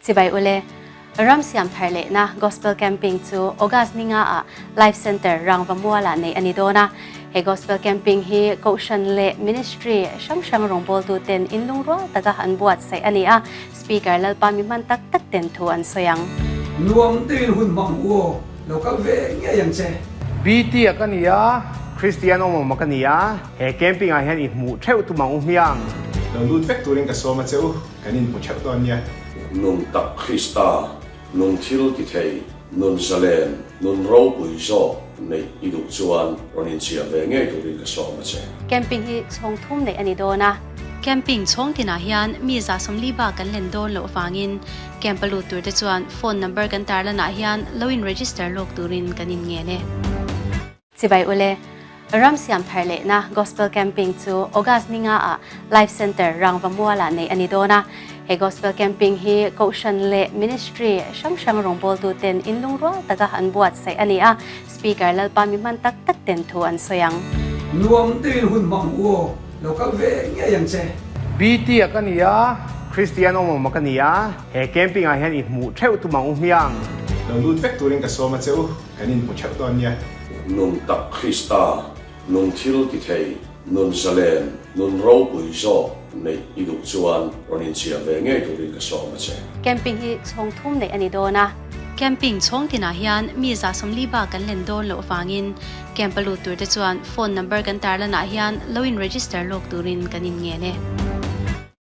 Chibai ule, Ram siam thar lehna Gospel Camping chu August ni nga ah Life Centre Rangva mualah neih a ni dawn a. He Gospel Camping hi Kohhran leh Ministry hrang hrang rawngbawltu ten inlungrual taka an buatsaih a ni a, Speaker Lalpa mi hman tak tak ten thu an sawi ang. Nuam deuhin hun hmang u aw, lo kal ve ngei ang che. BT a ka ni a, Christian awm awm a ka ni a, he camping ah hian i hmuh theuh tum ang u hmiang. Lo lut vek turin ka sawm a che u, kan inhmu theuh dawn nia. Nun tak Krista, nun thil ti thei, nun zalen, nun ropui zawk neih i duh chuan rawn inchhiar ve ngei turin ka sawm a che. Camping hi chhawng thum neih a ni dawn a. Camping chhawng tinah hian mi 140 bak kan len dawn loh vangin camp a lut turte chuan phone number kan tarlanah hian lo in register lawk turin kan inngen e. Chibai ule, Ram siam thar lehna Gospel Camping chu August ni nga ah Life Centre Rangva mualah neih a ni dawn a. He Gospel Camping hi Kohhran leh Ministry hrang hrang rawngbawltu ten inlungrual taka an buatsaih a ni a, Speaker Lalpa mi hman tak tak ten thu an sawi ang. Nuam deuhin hun hmang u aw, lo kal ve ngei ang che. BT a ka ni a, Christian awm awm a ka ni a, he camping ah hian i hmuh theuh tum ang u hmiang. Lo lut vek turin ka sawm a che u, Kan inhmu theuh dawn nia. Nun tak Krista, nun thil ti thei, nun zalen, nun ropui zawk neih i duh chuan rawn inchhiar ve ngei turin ka sawm a che. Camping hi chhawng thum neih a ni dawn a. Camping chhawng tinah hian mi 140 bak kan len dawn loh vangin camp a lut turte chuan phone number kan tarlanah hian lo in register lawk turin kan inngen e.